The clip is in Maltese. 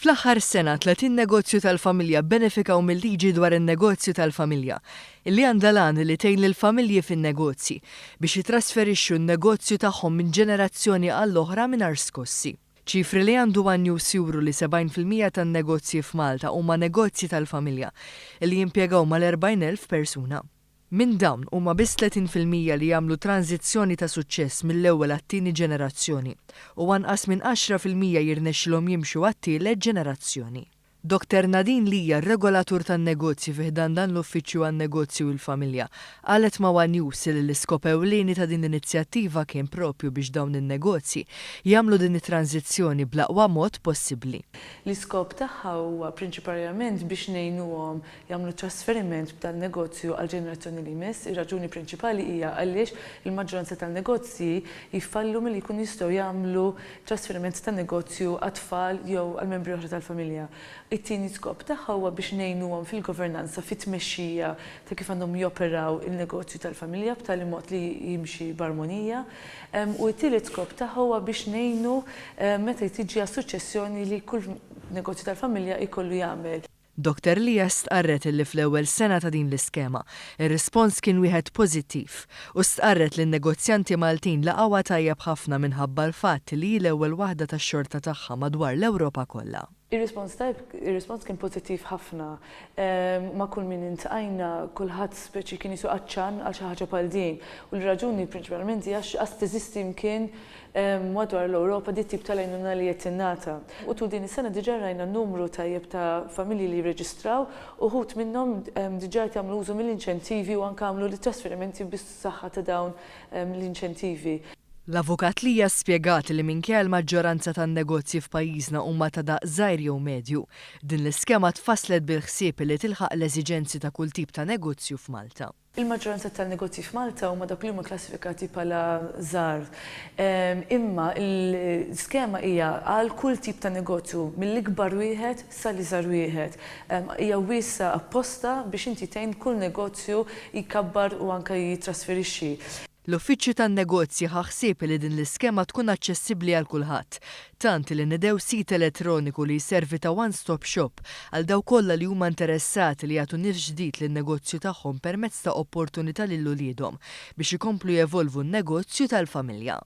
Fl-aħħar sena, 30 negozju tal-familja bbenefikaw mil-liġi dwar in-negozju tal-familja, illi għandha l-għan li tgħin lill-familji fin-negozji biex jitrasferixxu n-negozju tagħhom minn ġenerazzjoni għall-oħra mingħajr skossi. Ċifri li għandu one News juru li 70% tan-negozji f'Malta huma negozji tal-familja illi jimpjegaw mal-40,000 persuna. Minn dawn, huma biss 30% li jagħmlu tranżizzjoni ta' suċċess mill-ewwel għat-tieni ġenerazzjoni u anqas minn 10% jirnexxilhom jimxu għat-tielet ġenerazzjoni. Dottor Nadine Lia, regolatur tan-negozji fi ħdan dan l-Uffiċċju għan-Negozji u l-Familja, qalet ma' one News li l-iskop ewlieni ta' din l-inizjattiva kien propju biex dawn in-negozji jagħmlu din it-tranżizzjoni bl-aqwa mod possibbli. L-iskop tagħha huwa prinċiparjament biex ngħinuhom jagħmlu trasferiment tan-negozju għall-ġenerazzjoni li jmiss. Ir-raġuni prinċipali hija għaliex il-maġġoranza tan-negozji jfallu milli jkunu jistgħu jagħmlu trasferiment tan-negozju għat-tfal jew għal membri oħra tal-familja. It-tieni skop tagħha huwa biex ngħinuhom fil-governanza, fit-tmexxija ta' kif għandhom joperaw il-negozju tal-familja b'tali mod li jimxi b'armonija. U t-tielet skop tagħha huwa biex ngħinu meta tiġi għas-suċċessjoni li kull negozju tal-familja jkollu jagħmel. Dottor Lia stqarret illi fl-ewwel sena ta' din l-iskema, ir-rispons kien wieħed pożittiv u stqarret li n-negozjanti Maltin laqgħuha tajjeb ħafna minħabba l-fatt li hi l-ewwel waħda tax-xorta tagħha madwar l-Ewropa kollha. Ir-rispons tajb, ir-rispons kien pożittiv ħafna. Ma' kull min iltqajna, kulħadd speċi kien qisu għatxan għal xi ħaġa bħal din. U l-raġuni prinċipalment hija għax qas teżisti mkien madwar l-Ewropa dit tip tal-għajnuna li qed tingħata. U tul din is-sena diġà rajna numru tajjeb ta' familji li jirreġistraw, uħud minnhom diġà qed jagħmlu użu mill-inċentivi u anke għamlu l-trasferimenti bis-saħħa ta' dawn l-inċentivi. L-Avukat Lia spjegat li minkejja l-maġġoranza tan-negozji f'pajjiżna huma ta' daqs żgħir jew medju, din l-iskema tfasslet bil-ħsieb li tilħaq l-eżiġenzi ta' kull tip ta' negozju f'Malta. Il-maġġoranza tan-negozji f'Malta huma dawk li huma klassifikati bħala żgħar. Imma l-iskema hija għal kull tip ta' negozju, mill-ikbar wieħed sal-iżgħar wieħed. Hija wiesgħa apposta biex inti tgħin kull negozju jkabbar u anke jittrasferixxi. L-Uffiċċju tan-Negozji ħa ħsieb li din l-iskema tkun aċċessibbli għal kulħadd, tant li nedew sit elettroniku li jservi ta' one-stop shop għal dawk kollha li huma interessati li jagħtu nifs ġdid lin-negozju tagħhom permezz ta' opportunità lil uliedhom biex ikomplu jevolvu n-negozju tal-familja.